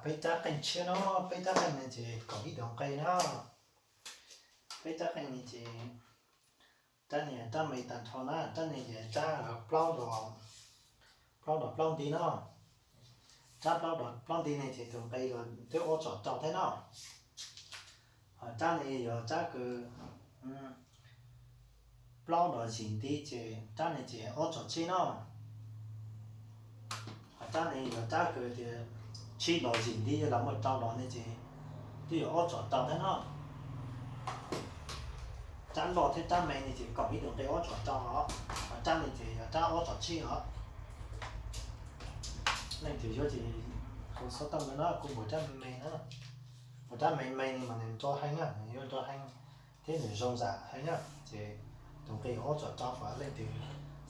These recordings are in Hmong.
Peb rab qeej tshiab no, peb rab qeej no ces kaum ib tug nqe na. Peb rab qeej no ces rab no rab me tag nrho na, rab no ces rab plaub los, plaub los plaub nti no. Rab plaub los plaub nti no ces tus nqe los twb ob tsom rau thiab no. Ho rab no yog rab kws plaub los yim nti ces rab no ces ob tsom tsib no. Ho rab no yog rab kws tias tsib los yim nti los muaj rau los no ces twb yog ob tsom rau thiab no. Rab loj thiab rab me no ces kaum ib tug nqe ob tsom rau os. Ho rab no ces yog rab ob tsom tsib os. Leej twg yuav ces hu xov tooj no na, kuv muaj rab me me na. Muaj rab me me no mas nws nro heev na, nws yuav nro heev thiab nws zoo zam heev na. Ces tus nqe ob tsom rau, leej twg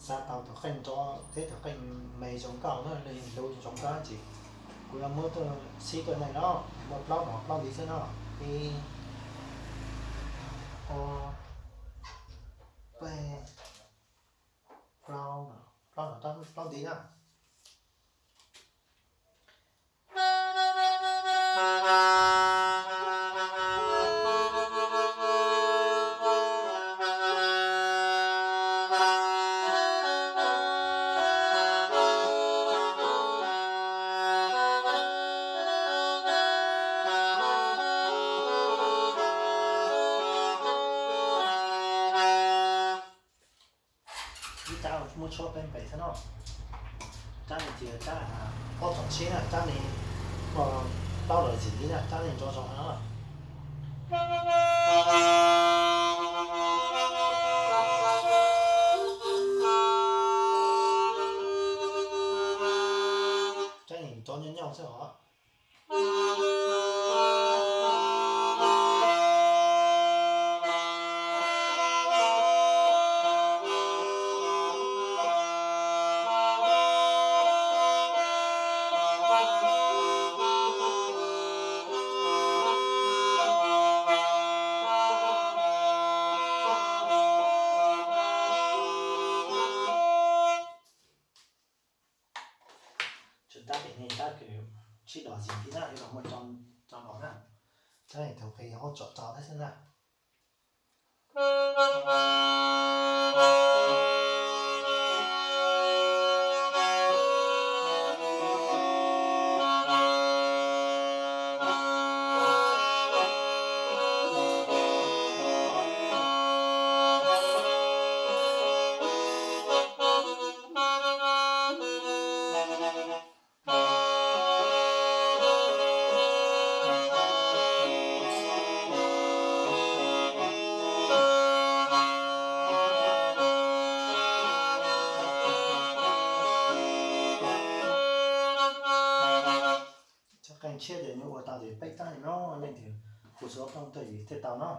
xav tau tus qeej nro thiab tus qeej me zoo nkauj na, lub zoo nkauj ces kuv yuav muab tuaj xib tuaj nej no. Muaj plaub los plaub nti xwb no. Ib, ob, peb, plaub, plaub los plaub nti na. Ib rab muab tshuab peb npe xwb no. Rab no ces rab ob tsom tsib na, rab no muaj plaub los yim nti na, rab no nro zoo no. Rab no nro nyuaj nyuaj xwb os. Rab pem no rab kws tsib los yim nti na, yuav los muaj rau los na. Rab no tus nqe ob tsom rau thiab xwb na. Rab qeej tshiab ces nws ua tau ces peb rab no, leej twg hu xov tooj tuaj ces thiaj tau no.